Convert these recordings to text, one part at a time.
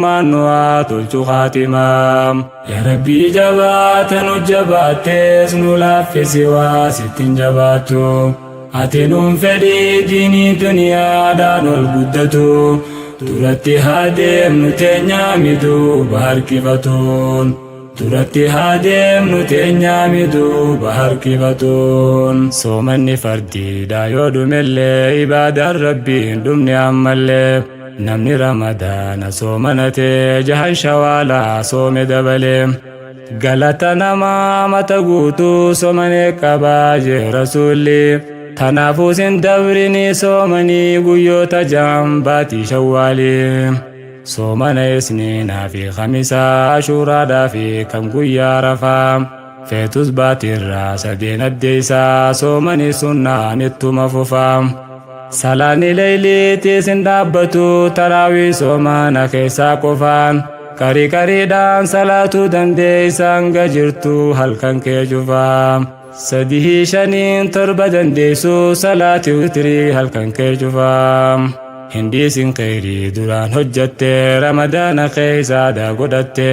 Rabbi nu haa tolchu khaatimaa. Yaa Rabbii jabaata nu jabaattees nu laaffisi waa sitti hin jabaattu. Ati nuun fedhii diinii duniyaadhaan ol guddatu. Duratti haa deemnu teenyaa miduuba harkifatuun. Duratti haa deemnu teenyaa miduuba harkifatuun. Soomanni fardiidha yoo dhumellee ibaadaan Rabbiin dhumne ammallee. Namni Ramadaana soomanatee jahan shawaalaa soome dabalee. Galata namaa mata guutuu somanee qabaa jee rasuulli. Tanaafuu sin dabrinii soomanii guyyoota jahan baatii shawwaalii. Soomana isniinaa fi khamisaa ashuuraadhaa fi kan guyyaa Arafaa. Feetus baatiirraa sadeen addeessaa soomani sunnaan ittuma fufaa. Salaanni leeyliitiis hin dhaabbatu taraawii soomana keessaa qofaan. Qarii qariidhaan salaatuu dandeessa hanga jirtu halkan kee cufaa. Sadihii shaniin torba dandeessu salaati witrii halkan kee cufaa. Hin dhiisin kheyrii duraan hojjatte Ramadaana keessaadha godhatte.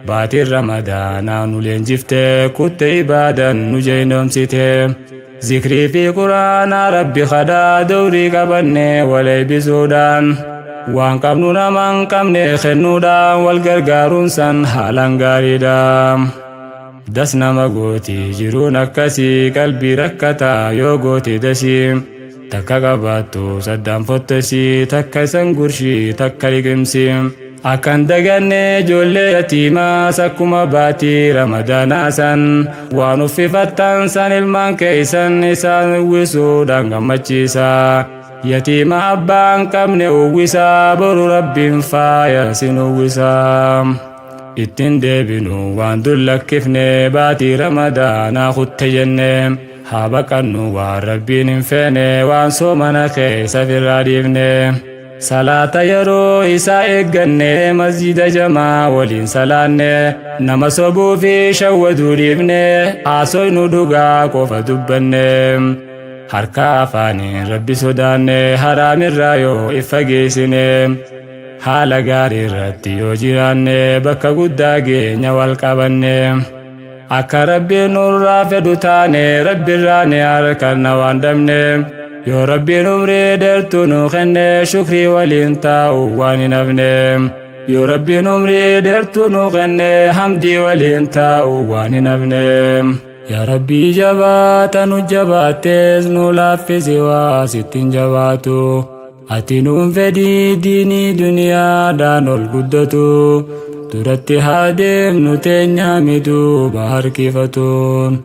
Baatiin Ramadaanaa nu leenjifte kutte ibaadan nu jeynoomsite. Zikrii fi Quraanaa Rabbi kadhaa dowrii qabanne wal eebbisuudhaan waan qabnu nama hin qabne kennuudhaan wal gargaaruun san haalaan gaariidha. Das nama gooti jiruun akkasii qalbii rakkataa yoo goote dasii takka qabaattu saddaan fottosii takka isan gurshii takka liqimsi. Akkan daganne ijoollee yatiimaas akkuma baatii Ramadaanaa san waan uffifattan san ilmaan keessan isaan uwwisuudhaan gammachiisa. Yatiima abbaan qabne uwwisaa boru Rabbiin faaya sin uwwisa. Ittiin deebinu waan dur lakkifne baatii Ramadaanaa kutte jenne haa baqannu waan Rabbiin hin feene waan soomana keessa firraa dhiifne. Salaata yeroo isaa eegganne masjida jamaa waliin salaanne nama sobuu fi shawwaduu dhiifne haasoynu dhugaa qofa dubbanne harka afaaniin Rabbi sodaanne haraamirraa yoo if fageessine haala gaarii irratti yoo jiraanne bakka guddaa geenya wal qabanne akka Rabbiin nurraa fedhu taane Rabbirraa ni harkanna waan dhabne yoo Rabbiin umrii dheertuu nu kenne shukrii waliin taa'u waan hin hafne yoo Rabbiin umrii dheertuu nu kenne hamdii waliin taa'u waan hin hafne. Yaa Rabbii jabaata nu jabaattees nu laaffisi waa sitti hin jabaatu. Ati nuun fedhii diinii duniyaadhaan ol guddatu. Duratti haa deemnu teenyaa miduuba harkifatuun.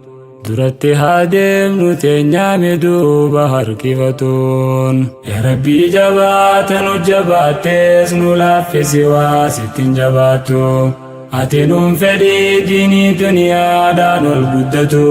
Duratti haa deemnu teenyaa miduuba harkifatuun. Yaa Rabbii jabaata nu jabaattees nu laaffisi waa sitti hin jabaattu. Ati nuun fedhii diinii duniyaadhaan ol guddatu.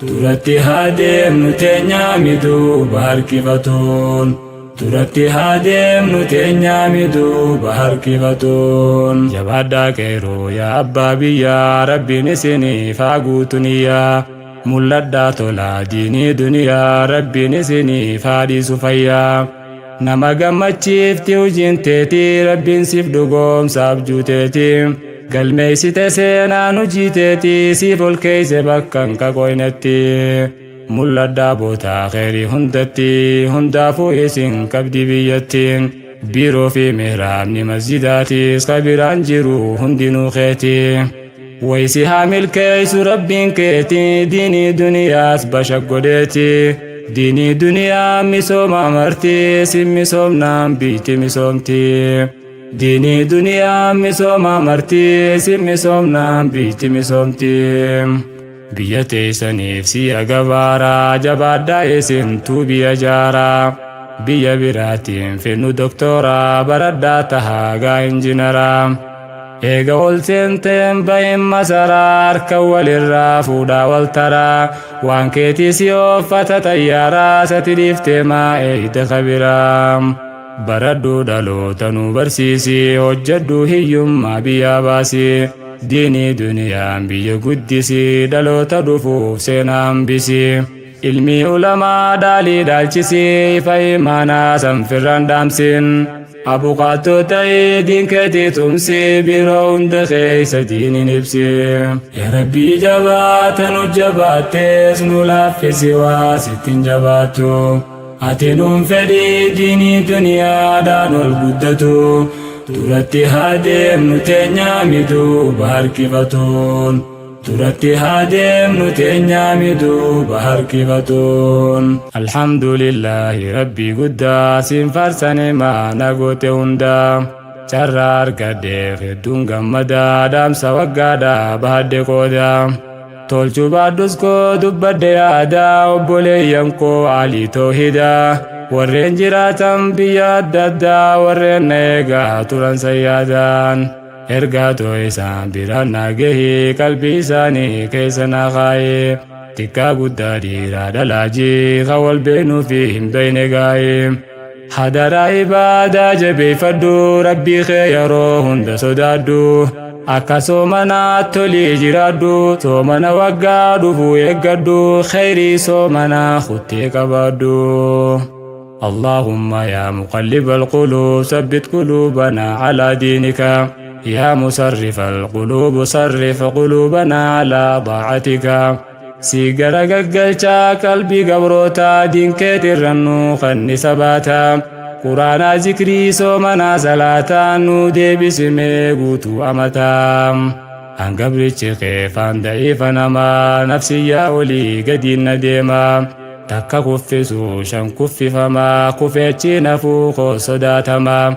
Duratti haa deemnu teenyaa miduuba harkifatuun. Duratti haa deemnu teenyaa miduuba harkifatuun. Jabaadhaa qeeroo yaa abbaa biyyaa Rabbiin isiniif haa guutu niyyaa. Mul'adhaa tolaa diinii duniyaa Rabbiin isiniif haa dhiisu fayyaa. Nama gammachiifti hojiin teetii Rabbiin siif dhugoomsa abjuu teetii. Galmeessite seenaan hojii teetii siif ol keeyse bakka hin qaqoynetti. Mul'adhaa bootaa kheyrii hundatti hundaafuu isin qabdi biyyatti. Biiroo fi mihraabni masjidaatiis ka biraan jiru hundinuu keeti. Waysi haa milkeessu Rabbiin keeti diinii duniyaas basha godheeti. Diinii duniyaa misooma marti sin misoomnaan biitti misoomti. Diinii duniyaa misooma marti sin misoomnaan biitti misoomti. Biyya teessaniif si'a gabaaraa jabaadhaa isin biyya jaaraa. Biyya biraatiin finnu doktoraa baradhaa tahaa gaa injinaraa. Eega ol seenteen bahin masaraa harka walirraa fuudhaa wal taraa. Waan keetii si uffata xayyaaraa sati dhiiftee maa eeyda kabiraa. Baradhuu dhaloota nu barsiisi hojjedhuu hiyyummaa biyyaa baasi. Diinii duniyaan biyya guddisi dhaloota dhufuuf seenaa hambisi. Ilmi ulamaa dhaalii dhaalchisi ifa imaanaa sanfirraan dhaamsin. Abukaatoo ta'ee diin keetii tumsi biroo hunda keessa diiniin ibsi. Yaa Rabbii jabaata nu jabaattees nu laaffisi waa sittiin jabaattu. Ati nuun fedhii diinii duniyaadhaan ol guddatu. Duratti haa deemnu teenyaa miduuba harkifatuun. Duratti haa deemnu teenyaa miduuba harkifatuun. Alhamdulillaahi Rabbii guddaa siin faarsane maana goote hundaa. Carraa argadheef hedduun gammadaa dhaamsa waggaadhaa bahadde qoodaa. Tolchuu baadhus koo dubbadde yaadaa obboleeyyan koo alii toohidaa. Warreen jiraatan biyya adda addaa warreen na eegaa turan sayyaadaan. Ergaa too isaan biraan na gahee qalbii isaanii keessa na kaayee. Xiqqaa guddaa dhiiraa dhalaajii kan wal beeknuu fi hin beekne gaayee. Hadaraa ibaadaa jabeeffadhu rabbii kee yeroo hunda sodaadhu. Akka soomanaa tolii jiraadhu soomana waggaa dhufu eeggadhu khayrii soomanaa kuttee qabaadhu. اللهم يا مقلب القلوب ثبت قلوبنا على دينك يا مصرف القلوب صرف قلوبنا على طاعتك si garagaggalchaa qalbii gabrootaa diinkeetirra nuu kanni sabaataa quraanaa zikrii soomanaa salaataa nuu deebisimee guutuu amataa hangabrichi keefaan da'iifa namaa nafsiyyaa olii gadiin na deemaa takka kuffisu shan kuffifamaa kufeechi nafuu koo sodaatamaa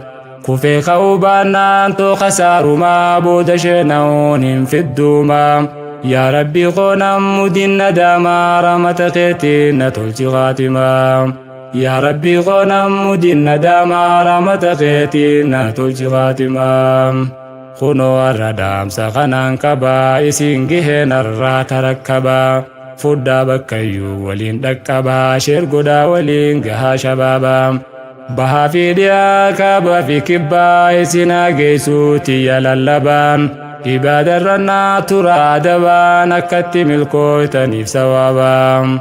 kufee ka'uu baannaan too kasaarumaa booda sheena'uun hin fidduumaa yaa rabbii koo nammudin nadaamaa rahmata keetiin na tolchi khaatimaa yaa rabbii koo nammudin nadaamaa rahmata keetiin na tolchi khaatimaa kunoo har'a dhaamsa kanaan qabaa isin giheen har'aa tarakkabaa fudhaa bakkayyuu waliin dhaqqabaa share godhaa waliin gahaa shabaabaa bahaa fi dhiyaa kaabaa fi kibbaa isin haa geessu tiyya lallabaan ibaadarra naa tura adabaan akkatti milkooytaniif sawaabaa.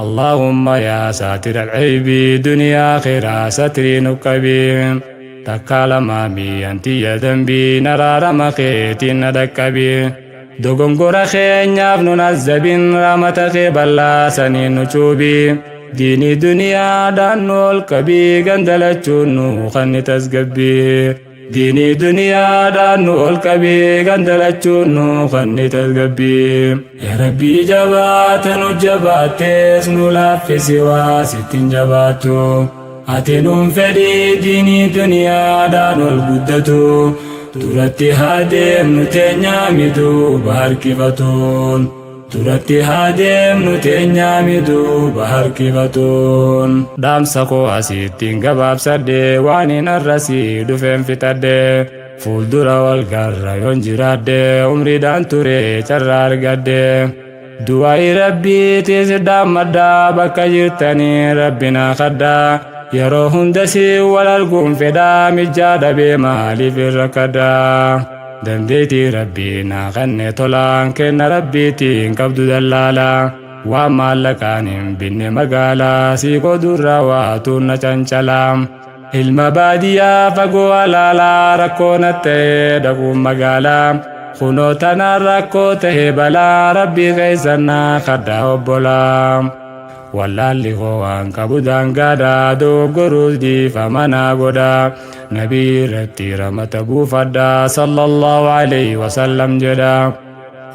اللهم يا ساتر العيب دنيا آخرة ستري نقبي takka lamaami antiyya dambii naraarama keetiin na dhaqqabi dogongora keenyaaf nun azzabin rahmata kee bal'aasaniin nu cuubi diinii duniyaadhaan nu ol qabii gandalachuun nu kanni tasgabbii diinii duniyaadhaan nu ol qabii gandalachuun nu kanni tasgabbii. Yaa Rabbii jabaata nu jabaattees nu laaffisi waa sittiin jabaattu. Ati nuun fedhii diinii duniyaadhaan ol guddatu. Duratti haa deemnu teenyaa miduuba harkifatuun. Duratti haa deemnu teenyaa miduuba harkifatuun. Dhaamsa koo asittiin gabaabsadhe waan hin arrasii dhufeen fixadhe. Fuuldura wal garra yoon jiraadhe umriidhaan ture carraa argadhe. Du'aayi rabbiitis dhaammadhaa bakka jirtanii rabbi naa kadhaa. Yeroo hunda si wal arguun fedhaa mijjaa dhabee maaliif irra kadhaa. Dandeettii rabbii naa kanne tolaan kenna rabbiitiin qabdu dallaala. Waan maallaqaan hin binne magaalaa sii qoodurraa waatu na cancalaa. Ilma baadiyyaa fagoo alaalaa rakkoo na ta'ee dhaquun magaalaa. Kunoo tanaan rakkoo ta'e balaa rabbii keessannaa kadhaa obbolaa. Wallaalli koo waan qabu daangaadhaa doggoruus dhiifama naa godhaa. Nabii irratti ramata buufadhaa sallallahu alayhi wasallam jedha.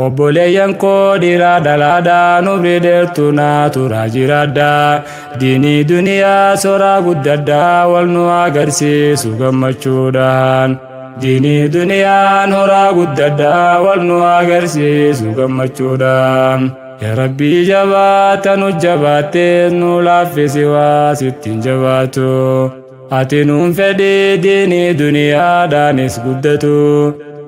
Obboleeyyan koo dhiiraa dhalaadhaa umrii dheertuu naa turaa jiraadhaa. Diinii duniyaa soraa guddadhaa wal nu agarsiisu gammachuudhaan. Diinii duniyaan horaa guddadhaa wal nu agarsiisu gammachuudhaan. Yaa Rabbii jabaata nu jabaattee nu laaffisi waa sittiin jabaatu. Ati nuun fedhii diinii duniyaadhaanis guddatu.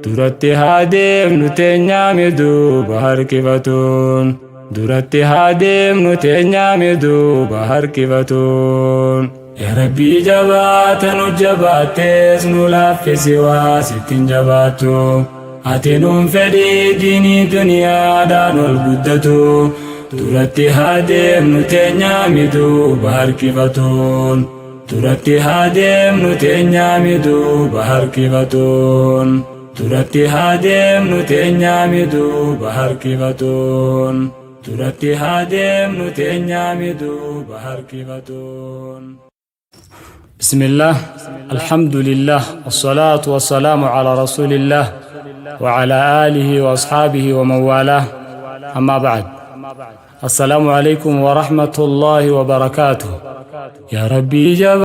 Duratti haa deemnu teenyaa miduuba harkifatuun. Duratti haa deemnu teenyaa miduuba harkifatuun. Yaa Rabbii jabaata nu jabaattees nu laaffisi waa sittiin jabaattu. Ati nuun fedhii diinii duniyaadhaan ol guddatu. Duratti haa deemnu teenyaa miduuba harkifatuun. Duratti haa deemnu teenyaami duuba harkifatuun. Duratti haa deemnu teenyaami duuba harkifatuun. Duratti haa deemnu teenyaami duuba harkifatuun. بسم الله، الحمد لله، والصلاة والسلام على رسول الله وعلى آله وأصحابه ومن والاه، أما بعد، السلام عليكم ورحمة الله وبركاته. يا ربي جب